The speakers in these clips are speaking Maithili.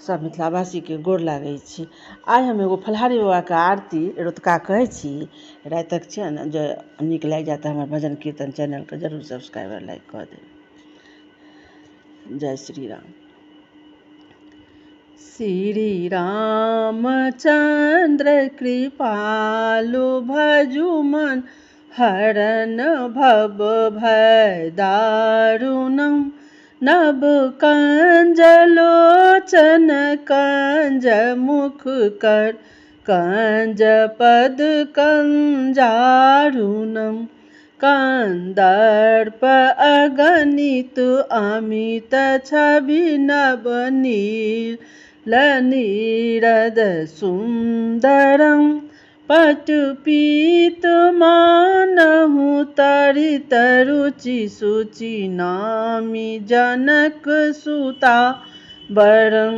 सब मिथिलावासीके गोर लागै छी। आइ हम एगो फलाहारी बाबाके आरती रतुका कहै छी, रातिक छै ने, जे नीक लागि जायत तऽ हमर भजन कीर्तन चैनलके जरूर सब्सक्राइब आओर लाइक कऽ देब। जय श्री राम। श्री रामचंद्र कृपालु भजु मन हरन भव भय दारुणम, नव कंज लोचन कंज मुख कर कंज पद कंजारुणम, कंदर्प अगणित अमित छवि नव नील नीरद सुंदरम, पट पीत मानहु तरित रुचि शुचि नामि जनक सुता बरं,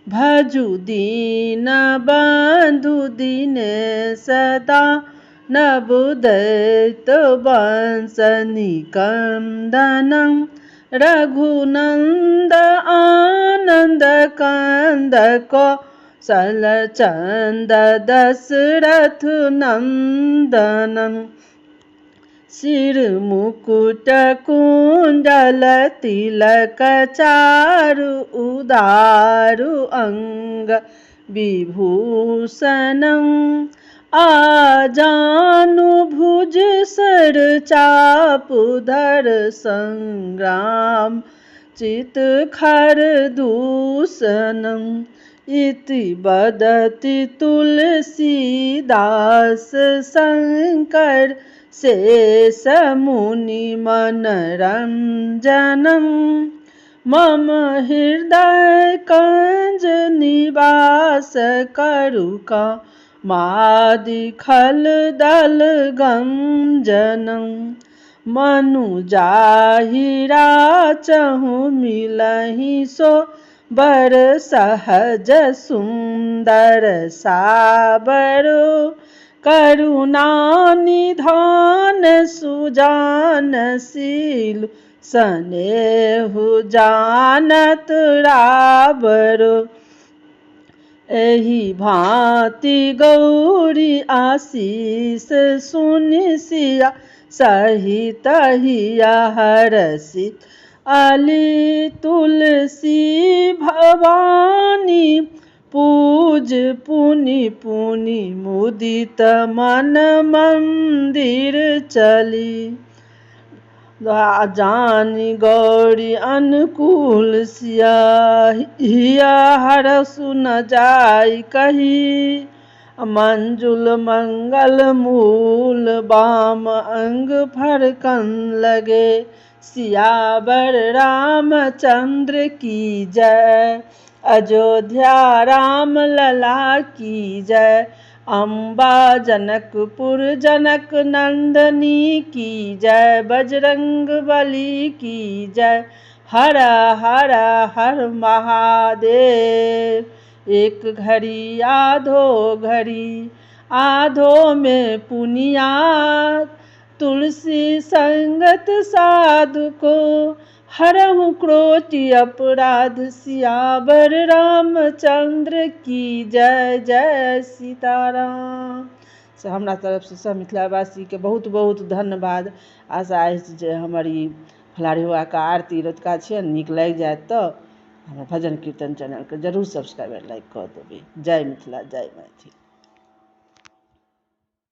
भजु दीन बंधु दीने सदा नवोदयत वंश निकंदनम, रघुनंद आनंद कंद कौशल चंद दशरथ नंदनम, सिर मुकुट कुंडल तिलक चारु उदारु अंग विभूषणम, आजानु भुज सर चाप धर संग्राम चित खर दूषणम, इति वदति तुलसीदास शंकर शेष मुनि मनरंजनम, मम हृदय कंज निवास करुका मादि खल दल गंजनम, मनु जाहिरा चहु मिलहि सो बर सहज सुंदर साबरो, करुणा निधान सुजान शील सनेहु जानत राबरो, एहि भांति गौरी आशीष सुनि सिया सहित हिया हरषित अली, तुलसी भवानी पूज पुनि पुनि मुदित मन मंदिर चली, जानि गौरी अनुकूल सिया हिया हरसु न जाय कही, मंजुल मंगल मूल वाम अंग फरकन लगे, सियावर रामचंद्र की जय, अयोध्या राम लला की जय, अम्बा जनकपुर जनक नंदनी की जय, बजरंग बली की जय, हर हर हर महादेव। एक घड़ी आधो घड़ी आधो में पुनिया, तुलसी संगत साधु को हरहु क्रोटि अपराध, सियावर रामचंद्र की जय, जय सीताराम। से हमरा तरफसँ सब मिथिलावासीके बहुत बहुत धन्यवाद। आशा अछि जे हमर ई फलाहारी बाबाके आरती रतुका छियनि नीक लागि जायत तऽ हमर भजन कीर्तन चैनलके जरूर सब्सक्राइब आओर लाइक कऽ देबै। जय मिथिला, जय मैथिल।